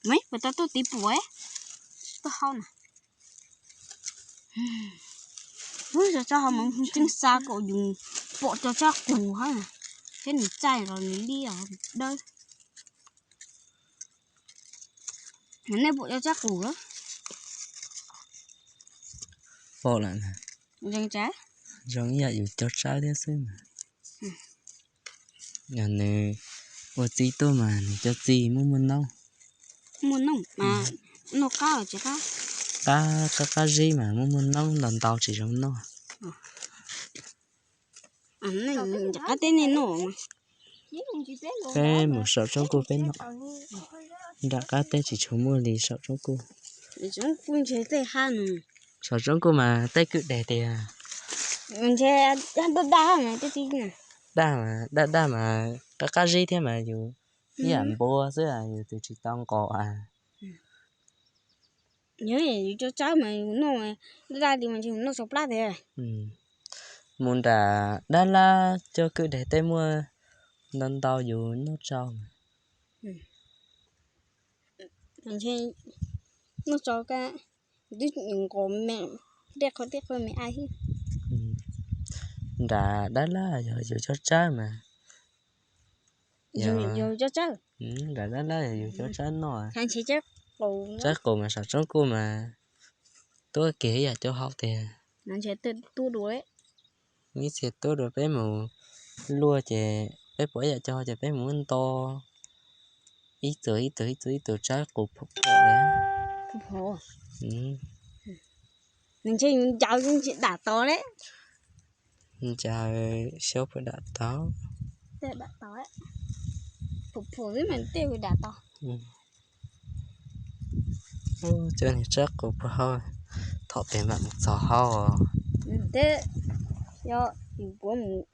Puas tau tuaj tiv puas, tuaj hau na. Ub, cov tsab hau mas tseem xa kom yus pom cov tsab qus hab, thiab nws txaij los nws liab dawb. Nej pom cov tsab qus? Pom lawm na. Zoo ib yam yus cov tsawb thiab xwb mas. Yog nws ua txij tuaj mas nws cov txij muaj muaj noob. Muaj noob mas noj qab los tsis qab? Qab, qab qab zib mas muaj muaj noob ntau ntau tsis zoo noj. Rov qab teb nej noj. Peb mus saum roob kuj peb noj. Nram qab teb tsis tshua muaj li saum roob kuj. Saum roob kuj mas tej kwj deg tiag. Daj, daj mas qab qab zib thiab mas yus ib yam npua xwb, yus twb tsis tau nqos. Yus cov tsawb mas yus noj, daj daj li mas ntshe yus noj tsau plab tiag. Mus nram Dab Lab cov kwj deg tej muaj ntau ntau yus noj tsau. Noj tsau, twb nqos me, tej qhov tej qhov me ai. Nram Dab Lab yog yus cov tsawb mas. Yog, yog cov tsawb. Nram Dab Lab yog yus cov tsawb noj. Tsawb qus mas saum roob kuj mas tuab kiag ib yam cov hau tiag. Ib txhia tuab dua peb mus luaj ces peb pom ib yam cov hau ces peb mus muab nto ib txuas ib txuas ib txuas ib txuas tsawb qus phom phom li. Nws ntshe yus ncaws ntshe dam tod li. Ncaws xyov puas dam tod. Tej dam tod, phom phom xwb mas tej puas dam tod. Cov niag tsawb qus puas hau, thaum pem mam mus txog hau. Tej, yog yus puas mus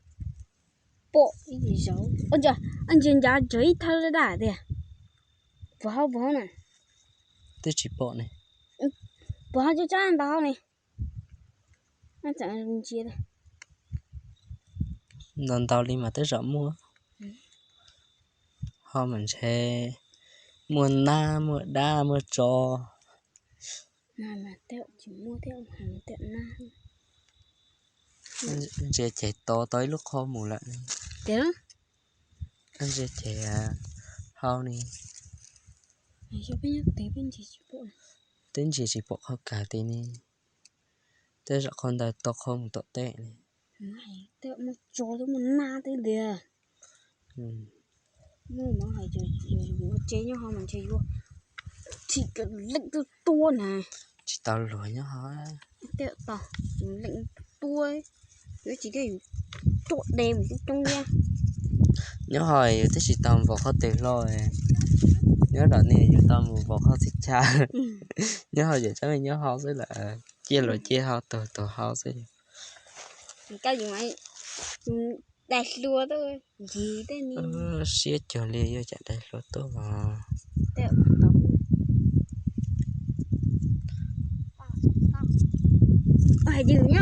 pom ib zaug, ntsia ncav tsawv ib thawj daj tiag. Puas hau puas hau na. Twb tsis pom ne. Puas hau cov tsawb ntau hau ne. Ntau ntau li mas tej zaum muaj. Ho mas ntshe muaj nab muaj dab muaj tso. Ntsia ces tos tau ib lub qho mus lawm. Ntsia ces hau ni. Twb ntsia tsis pom qhov kawg tiag ni. Tej zaum qhov ntawd tau qhov mus tom tej ni. Tej muaj tso tej muaj nab tej tiag. Muaj mov hais tias yus ua tsev nyob hauv mas ntshe yuav tsim leej tuaj tua na. Tsis tau luag nyob hauv. Tej tau leej tuaj, yuav tsis tias yus tuaj de mus coob coob thiab. Nyob hauv yus twb tsis tau npog qhov twg hlo, nyob tom ne yus tau mus npog qhov txhia chaw. Nyob hauv yus tseem nyob hauv xwb lawm, cia luag cia hauv tug tug hauv xwb. Dais hlua tuaj ncig tej ni. Siab cuag li yuav cov dais hlua tuaj os. Hais tias nyob